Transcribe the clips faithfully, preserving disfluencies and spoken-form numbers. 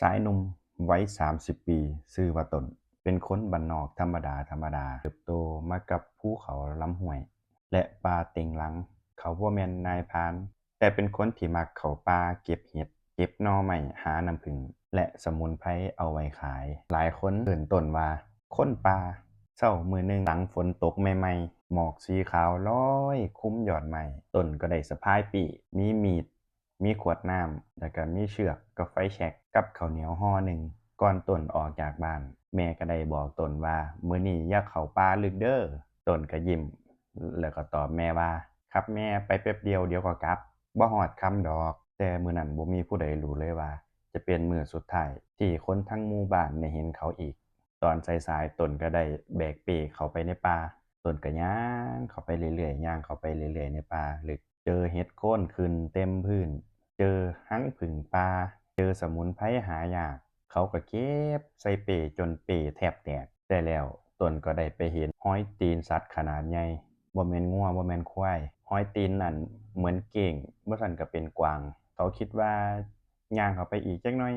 ชายหนุ่มวัยสามสิบปี ชื่อว่าต้น เป็นคนบ้านนอกธรรมดาธรรมดา เติบโตมากับภูเขาลำห้วย และป่าเต็งรัง เขาบ่แม่นนายพราน แต่เป็นคนที่มักเข้าป่าเก็บเห็ด เก็บหน่อไม้ หาน้ำผึ้ง และสมุนไพรเอาไว้ขาย หลายคนเอิ้นต้นว่าคนป่า เช้ามื้อหนึ่งหลังฝนตกใหม่ๆ หมอกสีขาวลอยคลุมยอดไม้ ต้นก็ได้สะพายปี้ มีมีด มีขวดน้ำ แล้วก็มีเชือกกับไฟแช็ก กับข้าวเหนียวห่อหนึ่ง ก่อนต้นออกจากบ้าน แม่ก็ได้บอกต้นว่า มื้อนี้อย่าเข้าป่าลึกเด้อ ต้นก็ยิ้ม แล้วก็ตอบแม่ว่า ครับแม่ ไปแป๊บเดียว เดี๋ยวก็กลับ บ่ฮอดค่ำดอก แต่มื้อนั้นบ่มีผู้ใดรู้เลยว่า จะเป็นมื้อสุดท้ายที่คนทั้งหมู่บ้านได้เห็นเขาอีก ตอนสายๆ ต้นก็ได้แบกเป้เข้าไปในป่า ต้นก็ย่างเข้าไปเรื่อยๆ ย่างเข้าไปเรื่อยๆ ในป่าลึก เจอเห็ดโคนขึ้นเต็มพื้น เจอฮังผึ้งป่า เจอสมุนไพรหายาก เขาก็เก็บใส่เป้จนเป้แทบแตก แต่แล้วต้นก็ได้ไปเห็นฮอยตีนสัตว์ขนาดใหญ่ บ่แม่นงัว บ่แม่นควาย ฮอยตีนนั่นเหมือนเก้ง บ่ซั้นก็เป็นกวาง เขาคิดว่าย่างเข้าไปอีกจักหน่อย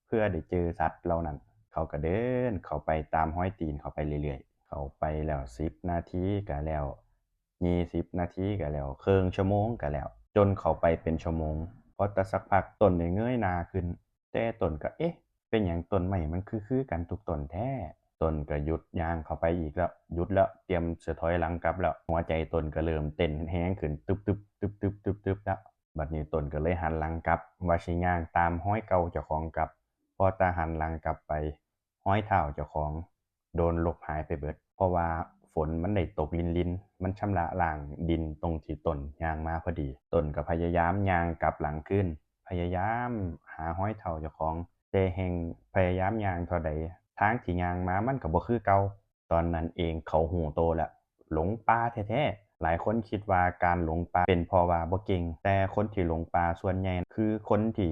เพื่อได้เจอสัตว์เหล่านั้น เขาก็เดินเข้าไปตามฮอยตีนเข้าไปเรื่อยๆ เข้าไปแล้วสิบนาทีก็แล้ว ยี่สิบนาทีก็แล้ว ครึ่งชั่วโมงก็แล้ว จนเข้าไปเป็นชั่วโมง พอแต่สักพักต้นได้เงยหน้าขึ้น แต่ต้นก็ เอ๊ะ เป็นหยังต้นไม้มันคือๆ กันทุกต้นแท้ ต้นก็หยุดย่างเข้าไปอีกแล้ว หยุดแล้ว เตรียมสิถอยหลังกลับแล้ว หัวใจต้นก็เริ่มเต้นแฮงขึ้น ตึบตึบตึบตึบตึบตึบแล้ว บัดนี้ต้นก็เลยหันหลังกลับ ว่าสิย่างตามฮอยเก่าเจ้าของกลับ พอแต่หันหลังกลับไป ฮอยเท้าเจ้าของโดนลบหายไปเบิด เพราะว่าฝนมันได้ตกรินๆ มันชำระล้างดินตรงที่ต้นย่างมาพอดี ต้นก็พยายามย่างกลับหลังคืน พยายามหาฮอยเท้าเจ้าของ แต่แฮ่งพยายามย่างเท่าใด ทางที่ย่างมามันก็บ่คือเก่า ตอนนั้นเองเขาฮู้โตแล้ว หลงป่าแท้ๆ หลายคนคิดว่าการหลงป่าเป็นเพราะว่าบ่เก่ง แต่คนที่หลงป่าส่วนใหญ่คือคนที่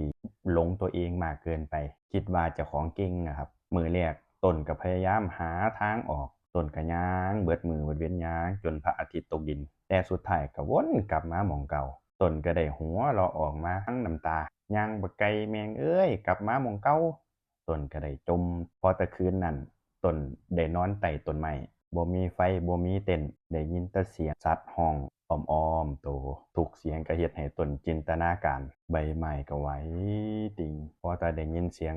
หลงตัวเองมากเกินไป คิดว่าเจ้าของเก่งนะครับ มื้อแรกต้นก็พยายามหาทางออก ต้นก็ย่างเบิดมื้อเบิดเว็น ย่างจนพระอาทิตย์ตกดิน แต่สุดท้ายก็วนกลับมาหม่องเก่า ต้นก็ได้หัวเราะออกมาทั้งน้ำตา ย่างบักไกล แม่งเอ้ย กลับมาหม่องเก่า ต้นก็ได้จ่ม พอแต่คืนนั้น ต้นได้นอนใต้ต้นไม้ บ่มีไฟ บ่มีเต็นท์ ได้ยินแต่เสียงสัตว์ฮ้องอ้อมๆ โต ทุกเสียงก็เฮ็ดให้ต้นจินตนาการ ใบไม้ก็ไหวติ่ง พอแต่ได้ยินเสียง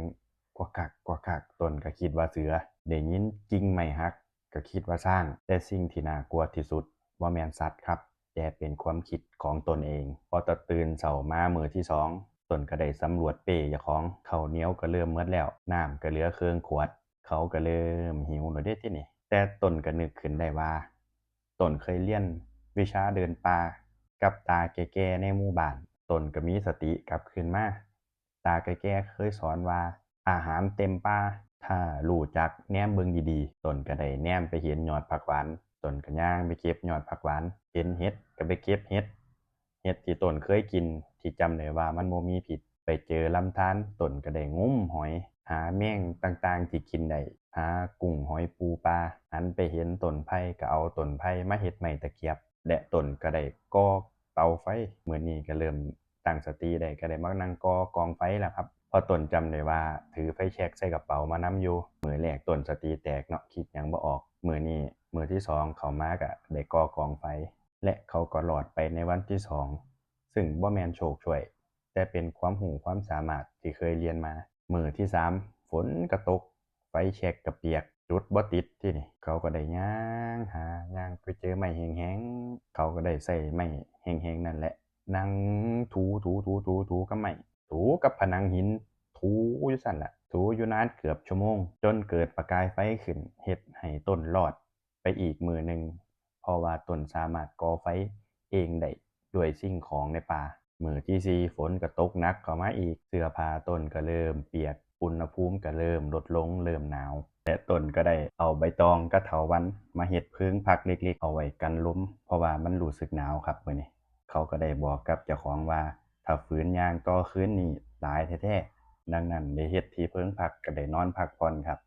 กวักกัก กวักกัก ต้นก็คิดว่าเสือ ได้ยินกิ่งไม้หัก ก็คิดว่าช้าง แต่สิ่งที่น่ากลัวที่สุดบ่แม่นสัตว์ครับ แต่เป็นความคิดของตนเอง พอแต่ตื่นเช้ามามื้อที่สอง ต้นก็ได้สำรวจเป้เจ้าของ ข้าวเหนียวก็เริ่มหมดแล้ว น้ำก็เหลือครึ่งขวด เขาก็เริ่มหิวแล้วเด้ทีนี้ แต่ต้นก็นึกขึ้นได้ว่า ต้นเคยเรียนวิชาเดินป่ากับตาแก่ๆ ในหมู่บ้าน ต้นก็มีสติกลับคืนมา ตาแก่ๆ เคยสอนว่า อาหารเต็มป่า ถ้ารู้จักแนมเบิ่งดีๆ ต้นก็ได้แนมไปเห็นยอดผักหวาน ต้นก็ย่างไปเก็บยอดผักหวาน เห็นเห็ดก็ไปเก็บเห็ด เห็ดที่ต้นเคยกิน ที่จำได้ว่ามันบ่มีพิษ ไปเจอลำธาร ต้นก็ได้งมหอย หาแมงต่างๆ ที่กินได้ หากุ้งหอยปูปลา หันไปเห็นต้นไผ่ก็เอาต้นไผ่มาเฮ็ดไม้ตะเกียบ และต้นก็ได้ก่อเตาไฟ มื้อนี้ก็เริ่มตั้งสติได้ ก็ได้มานั่งก่อกองไฟแล้วครับ เพราะต้นจำได้ว่าถือไฟแช็กใส่กระเป๋ามานำอยู่ มื้อแรกต้นสติแตกเนาะ คิดหยังบ่ออก มื้อนี้มื้อที่สองเข้ามาก็ได้ก่อกองไฟ และเขาก็รอดไปในวันที่สอง ซึ่งบ่แม่นโชคช่วย แต่เป็นความรู้ความสามารถที่เคยเรียนมา มื้อที่สามฝนก็ตก ไฟแช็กก็เปียก จุดบ่ติดทีนี้ เขาก็ได้ย่างหา ย่างไปเจอไม้แห้งๆ เขาก็ได้ใช้ไม้แห้งๆ นั่นแหละ นั่งถูๆๆๆๆ กับไม้ ถูกับผนังหิน ถูอยู่ซั่นล่ะ ถูอยู่นานเกือบชั่วโมง จนเกิดประกายไฟขึ้น เฮ็ดให้ต้นรอดไปอีกมื้อหนึ่ง เพราะว่าต้นสามารถก่อไฟเองได้ด้วยสิ่งของในป่า มื้อที่สี่ฝนก็ตกหนักเข้ามาอีก เสื้อผ้าต้นก็เริ่มเปียก อุณหภูมิก็เริ่มลดลง เริ่มหนาว และต้นก็ได้เอาใบตองกับเถาวัลย์มาเฮ็ดเพิงพักเล็กๆ เอาไว้กันลม เพราะว่ามันรู้สึกหนาวครับมื้อนี้ เขาก็ได้บอกกับเจ้าของว่า ถ้าฝืนย่างต่อคืนนี้ตายแท้ๆ ดังนั้นได้เฮ็ดที่เพิงพัก ก็ได้นอนพักผ่อนครับ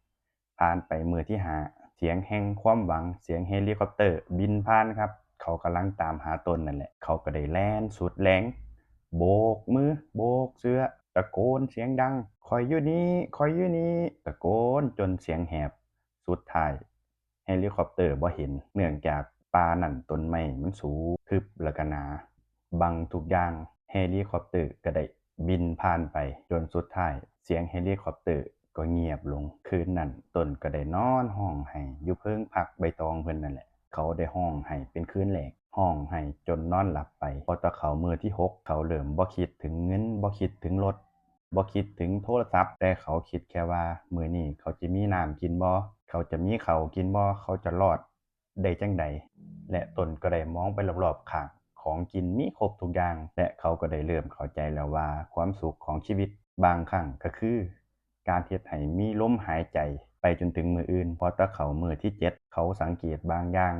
ผ่านไปมื้อที่ห้า เสียงแห่งความหวัง เสียงเฮลิคอปเตอร์บินผ่านครับ เขากำลังตามหาต้นนั่นแหละ เขาก็ได้แล่นสุดแรง โบกมือ โบกเสื้อ ตะโกนเสียงดัง "ข้อยอยู่นี่ ข้อยอยู่นี่" ตะโกนจนเสียงแหบ สุดท้ายเฮลิคอปเตอร์บ่เห็น เนื่องจากป่านั่นต้นไม้มันสูง ทึบแล้วก็หนา บังทุกอย่าง เฮลิคอปเตอร์ก็ได้บินผ่านไป จนสุดท้ายเสียงเฮลิคอปเตอร์ก็เงียบลง คืนนั้นต้นก็ได้นอนฮ้องไห้อยู่เพิงพักใบตองเพิ่นนั่นแหละ เขาได้ฮ้องไห้เป็นคืนแรก ฮ้องไห้จนนอนหลับไป พอแต่เข้ามื้อที่หก เขาเริ่มบ่คิดถึงเงิน บ่คิดถึงรถ บ่คิดถึงโทรศัพท์ แต่เขาคิดแค่ว่ามื้อนี้เขาจะมีน้ำกินบ่ เขาจะมีข้าวกินบ่ เขาจะรอดได้จั่งใด และต้นก็ได้มองไปรอบๆข้าง ของกินมีครบทุกอย่าง และเขาก็ได้เริ่มเข้าใจแล้วว่าความสุขของชีวิตบางครั้งก็คือ การเฮ็ดให้มีลมหายใจไปจนถึงมื้ออื่น พอแต่เข้ามื้อที่เจ็ด เขาสังเกตบางอย่าง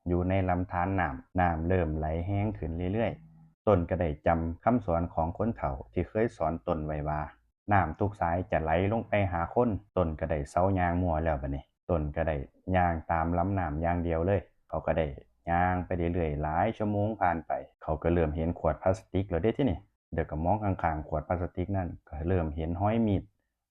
อยู่ในลำธารน้ำ น้ำเริ่มไหลแฮงขึ้นเรื่อยๆ ต้นก็ได้จำคำสอนของคนเฒ่าที่เคยสอนต้นไว้ว่า น้ำทุกสายจะไหลลงไปหาคน ต้นก็ได้เซาย่างมั่วแล้วบัดนี้ ต้นก็ได้ย่างตามลำน้ำอย่างเดียวเลย เขาก็ได้ย่างไปเรื่อยๆหลายชั่วโมงผ่านไป เขาก็เริ่มเห็นขวดพลาสติกแล้วเด้ทีนี้ เดี๋ยวก็มองข้างๆขวดพลาสติกนั่น ก็เริ่มเห็นฮอยมีด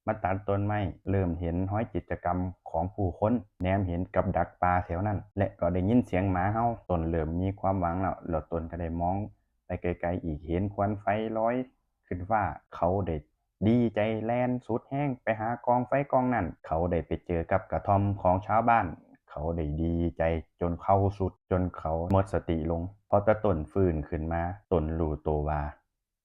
มาตัดต้นไม้ เริ่มเห็นฮอยกิจกรรมของผู้คน แนมเห็นกับดักปลาแถวนั้น และก็ได้ยินเสียงหมาเห่า ต้นเริ่มมีความหวังแล้ว แล้วต้นก็ได้มองไปไกลๆอีก เห็นควันไฟลอยขึ้นฟ้า เขาได้ดีใจแล่นสุดแฮงไปหากองไฟกองนั้น เขาได้ไปเจอกับกระท่อมของชาวบ้าน เขาได้ดีใจจนเข่าสุด จนเขาหมดสติลง พอแต่ต้นฟื้นขึ้นมา ต้นรู้ตัวว่า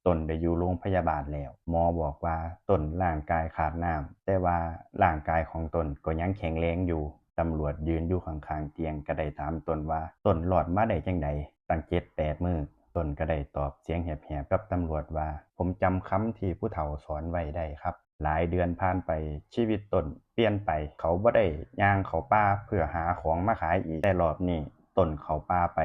ต้นได้อยู่โรงพยาบาลแล้ว หมอบอกว่าต้นร่างกายขาดน้ำ แต่ว่าร่างกายของต้นก็ยังแข็งแรงอยู่ ตำรวจยืนอยู่ข้างๆเตียงก็ได้ถามต้นว่า ต้นรอดมาได้จั่งใด ตั้งเจ็ดแปดมื้อ ต้นก็ได้ตอบเสียงแหบๆกับตำรวจว่า ผมจำคำที่ผู้เฒ่าสอนไว้ได้ครับ หลายเดือนผ่านไป ชีวิตต้นเปลี่ยนไป เขาบ่ได้ย่างเข้าป่าเพื่อหาของมาขายอีก แต่รอบนี้ต้นเข้าป่าไป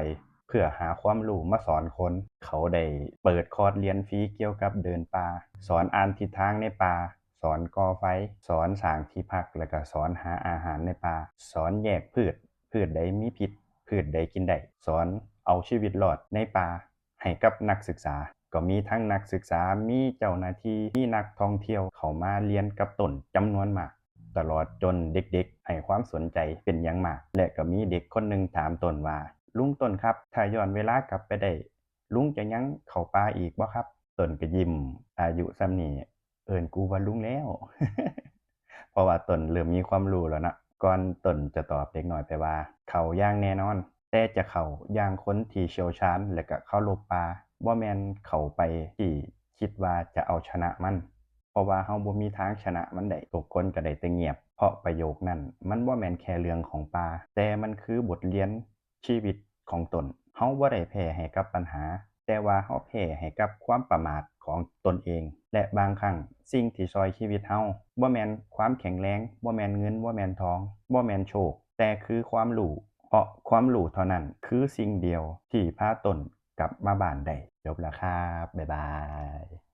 เพื่อหาความรู้มาสอนคน เขาได้เปิดคอร์สเรียนฟรีเกี่ยวกับเดินป่า สอนอ่านทิศทางในป่า สอนก่อไฟ สอนสร้างที่พัก แล้วก็สอนหาอาหารในป่า สอนแยกพืช พืชใดมีพิษ พืชใดกินได้ สอนเอาชีวิตรอดในป่าให้กับนักศึกษา ก็มีทั้งนักศึกษา มีเจ้าหน้าที่ มีนักท่องเที่ยวเข้ามาเรียนกับต้นจำนวนมาก ตลอดจนเด็กๆให้ความสนใจเป็นอย่างมาก และก็มีเด็กคนหนึ่งถามต้นว่า ลุงต้นครับ ถ้าย้อนเวลากลับไปได้ ลุงจะยังเข้าป่าอีกบ่ครับ ต้นก็ยิ้ม อายุส่ำนี้เอิ้นกูว่าลุงแล้ว เพราะว่าต้นเริ่มมีความรู้แล้วเนาะ ก่อนต้นจะตอบเด็กน้อยไปว่า เข้าอย่างแน่นอน แต่จะเข้าอย่างคนที่เชี่ยวชาญและก็เคารพป่า บ่แม่นเข้าไปที่คิดว่าจะเอาชนะมัน เพราะว่าเฮาบ่มีทางชนะมันได้ ทุกคนก็ได้แต่เงียบ เพราะประโยคนั้นมันบ่แม่นแค่เรื่องของป่า แต่มันคือบทเรียนชีวิตของต้น เฮาบ่ได้แพ้ให้กับปัญหา แต่ว่าเฮาแพ้ให้กับความประมาทของตนเอง และบางครั้งสิ่งที่ซ่อยชีวิตเฮา บ่แม่นความแข็งแรง บ่แม่นเงิน บ่แม่นทอง บ่แม่นโชค แต่คือความรู้ เพราะความรู้เท่านั้นคือสิ่งเดียวที่พาต้นกลับมาบ้านได้ จบแล้วครับ บ๊ายบาย